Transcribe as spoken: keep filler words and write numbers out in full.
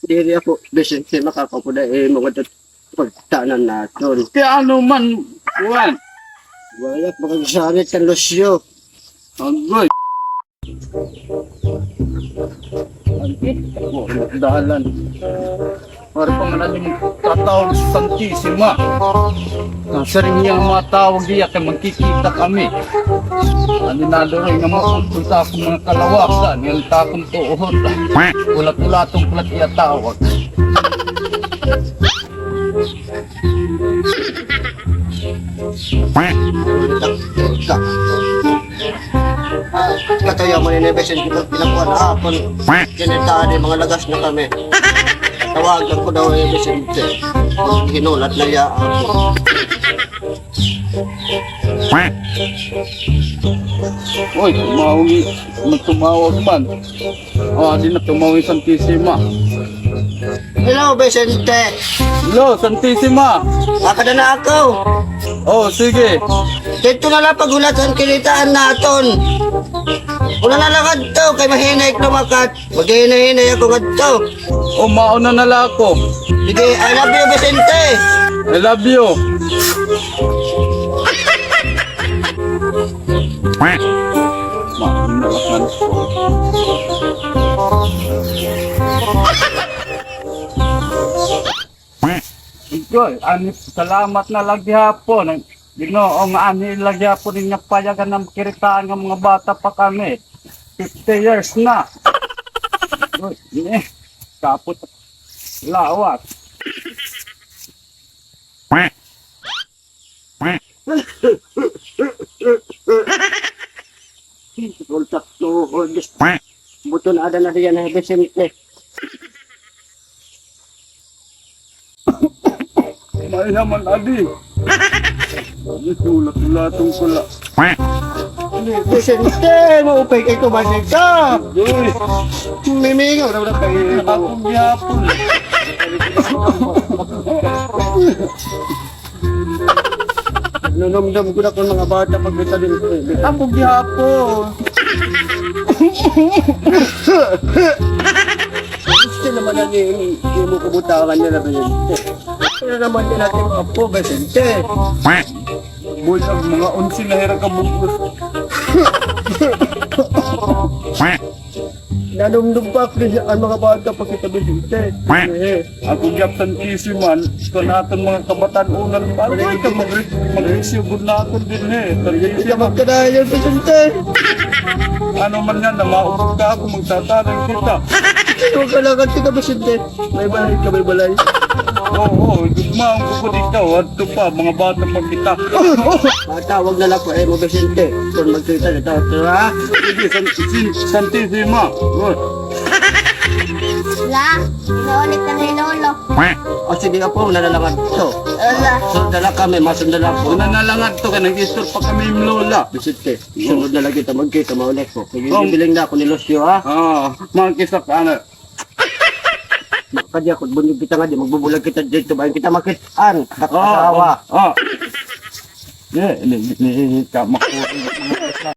Diri ako, Vicente, makakaupod ha imo ngadto pagtanan naton. Kay ano man, kuan. Wala, makagsarit kan Lucio. Agoy. Agoy, ako, nagdalan. Para pa man adi magtatawag sa Santisima. Nasiring hiya nga matawag hiya kay magkikita kami. Ano na doon nga mapunta ako mga kalawasan, nga takon tuhod. Ulat-ulat ang pulat iya tawag. Katayo man ini, Vicente, pinakuha na hapon. Kinita ni mga lagas na kami. Tawagan ko daw, eh, Vicente. Hinulat na iya ako. Oy, tumawag, nagtumawag man. Ah, di na tumawag Santisima. Hello, Vicente. Hello, Santisima. Makada na ako. Oh, sige. Dito na lang paghulat sa kinitaan naton. Una na lang adto, kay mahinay ko makat. Maghinay-hinay ako ngadto. Oh, mauna na lang ako. Sige, I love you, Vicente. I love you. Mauna na lang ako. Igoy, ani, salamat na la gihapon. Ginoo nga anhi la gihapon niya payagan nga makiritaan nga mga bata pa kami. Fifty years na. Uy, ini, kapot. Lawas. Ultak tuhod. Buton ada na riyan, eh, Vicente. May naman, adi. Adi, sulat-sulatong pula. Vicente, maupay kay kumain ka. Uy. Mimingaw na wala kayo. Ako gihapon. Nanumdum ko na kung mga bata pagkita din. Ako gihapon. Gusto naman ang i-, i-, imo kabutangan niya na Vicente. Ano naman din natin mga po, Vicente? Boy, ang mga onse na hira ka bugos. Nanumdum pa ako niya ang mga bata pagkita Vicente. Eh. Ako gyap Santisima, ito na aton mga kabataan-unan pa. Ano ito, mag-, mag-resyo gud na aton din, eh. Santisima. Magkadayon, Vicente. Ano man yan, na maubos ka ako, magtatanan kita. Huwag ka lang, Vicente, Vicente. May balay ka, may balay. Oo, oo, gugmaon ko gud ikaw, adto pa, mga bata pa kita. Bata, wag na lang po, eh, mo, Vicente. Kung magkita na tayo, ha? Sige, San-, Sin-, Santisima. Oh. La, inuulit na ni Lolo. O, sige, apo, nalalangad to. Ala. Sundala kami, masundala ko. Nalalangad to ka, nag-istor pa kami yung Lola. Vicente, sunod na lagi ta magkita, maulit ko. Sige, bibiling na ako ni Lucio, ha? Oo, magkita ka, ano. Kadi ako, bunyog kita nga, di magbubulag kita dito, bayan kita makit-an, katawa. Oo, oo. Eh, ini, ini, ini, ka-, maku-,